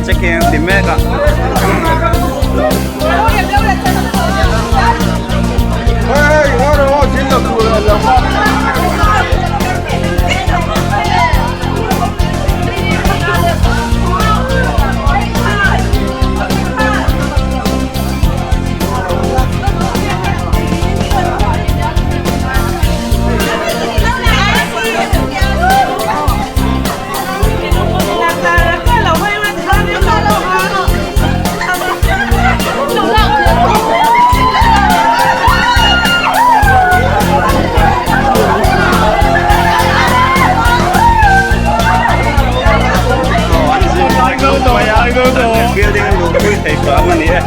Checking an ti mek a. Building luhpui thei hram a ni e.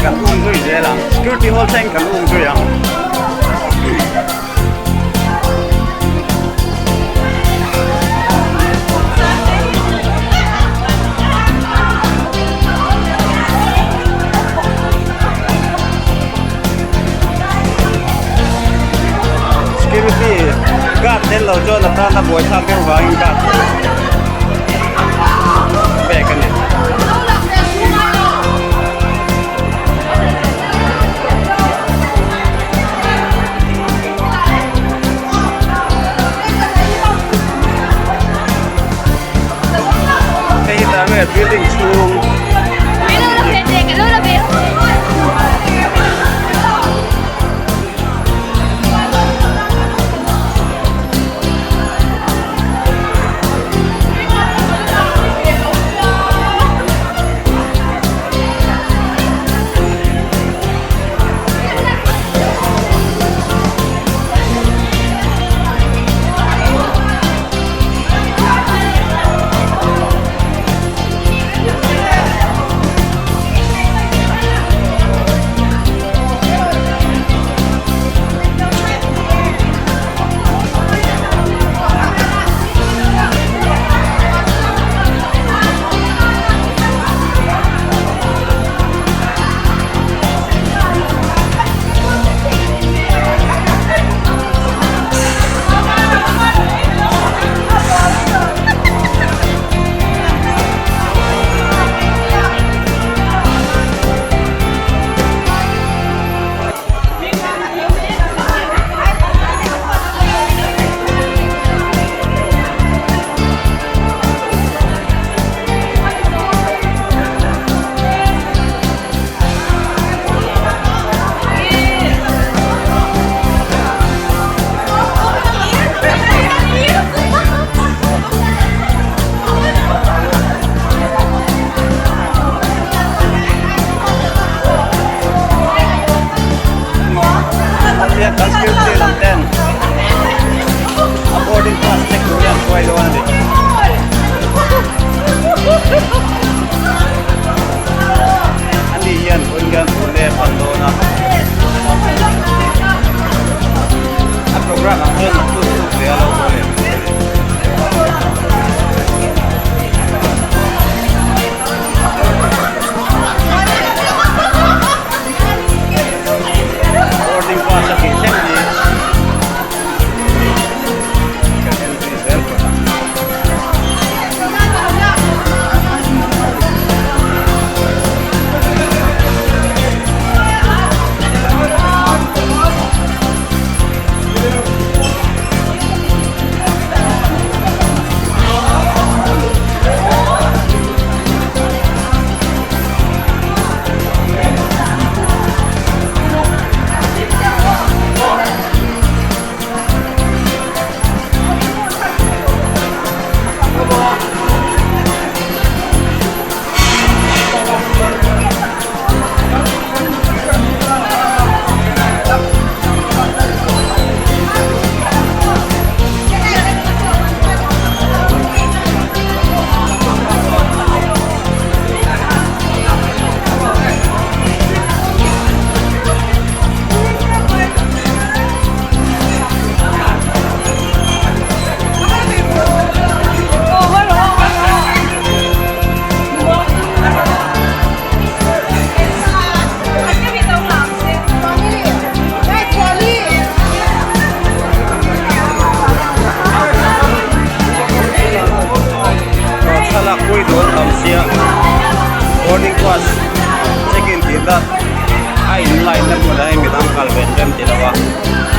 Kan um zui zel ang security hall thleng kan um zui ang. Security guard tel lo chuan a tana buai thlak deuh vangin guard pek a ni. Hei hi tah nge building chhung A boarding pass check tur hian hruai dawn a ni. Ani hian hun hian Pune a pan dawn a. A program ang chuan a tuk tuk ve a lo haw leh mai thei. Boarding pass a tih thleng hi.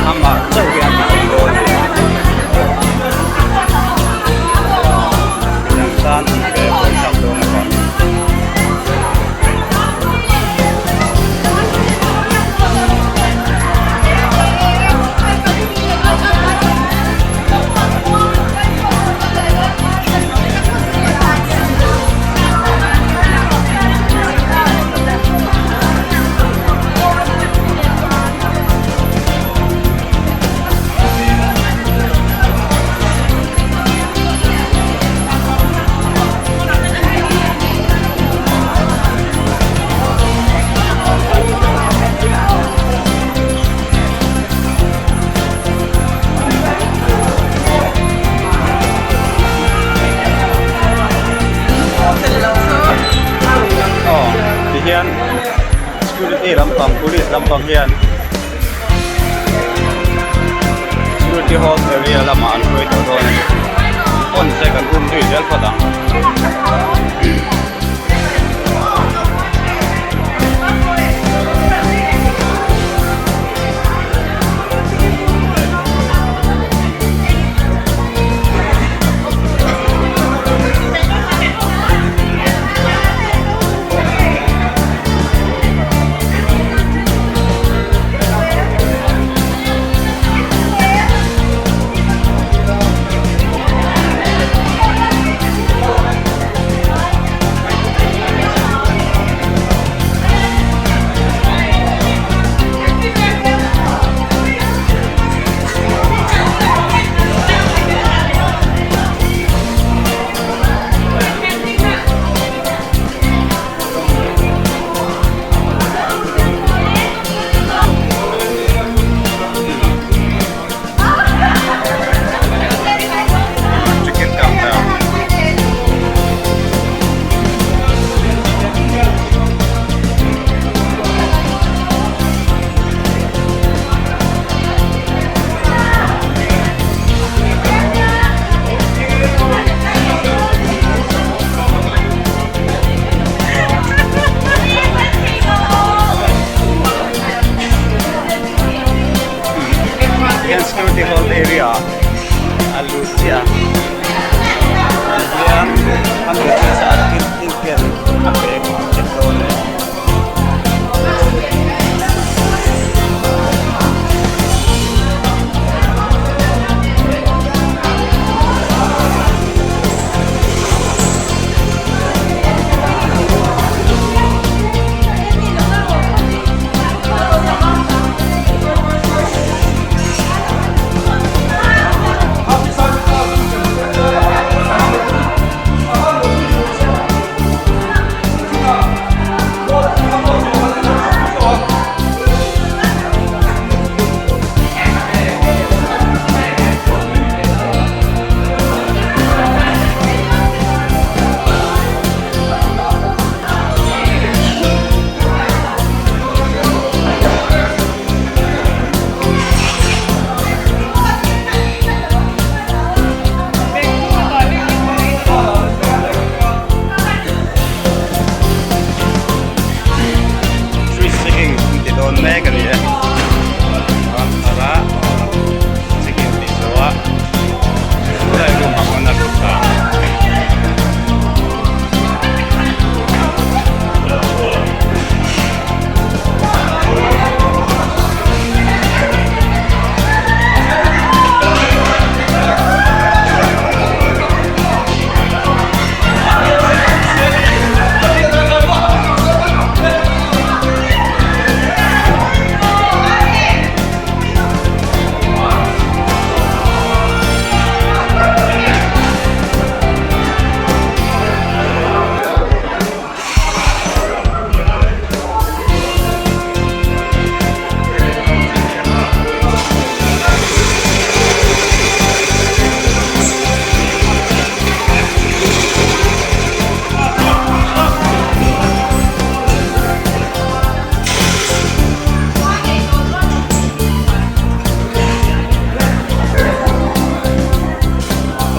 Amah chauh hi an ti thei dawn a ni. Midang tan an ve buaithlak dawn avangin. Aw tihian security lampang police lampang hian security hold area lamah an hruai tawh dawn a ni pawn se kan um zui zel phawt ang. Ticket counter. Hian security hold area a lut chiah a hian a lut chiah sa a ticket a bag check dawn e. Street checking an ti dawn mek a ni e a thar a checking tih zawh a chulai room ah khawn a lut ta.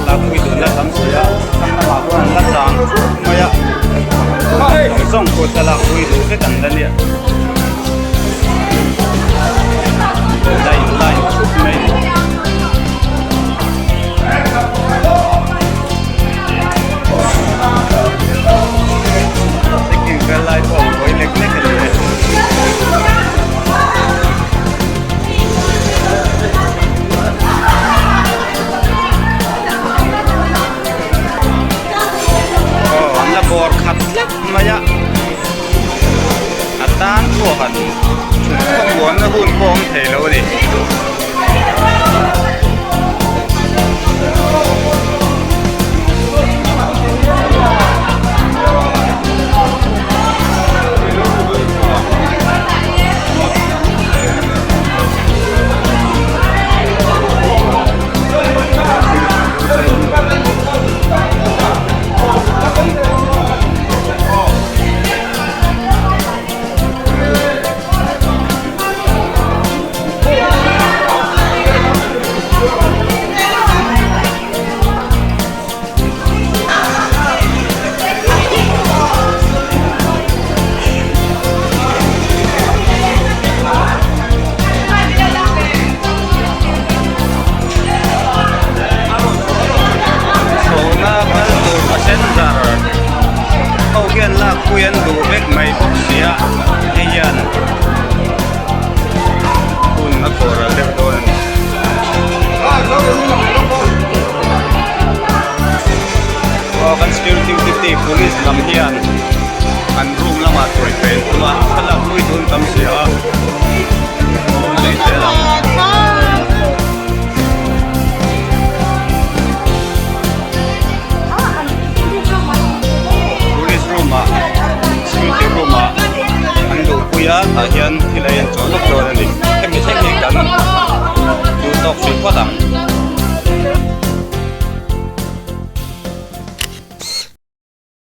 Lakpui dunna tam si a thlang lamah khuan an la tlang thup mai a zawng zawng pawh thlalakpui duh vek an la nia line line. Lam hian an room lamah tuai pen thung a, thlalak pui tun tam si a, lei zel ang. Tourist room ah security room ah an luhpui a tah hian thil ei an chawl lawk dawn a ni hemi thleng hi kan duh tawk hrih phawt ang.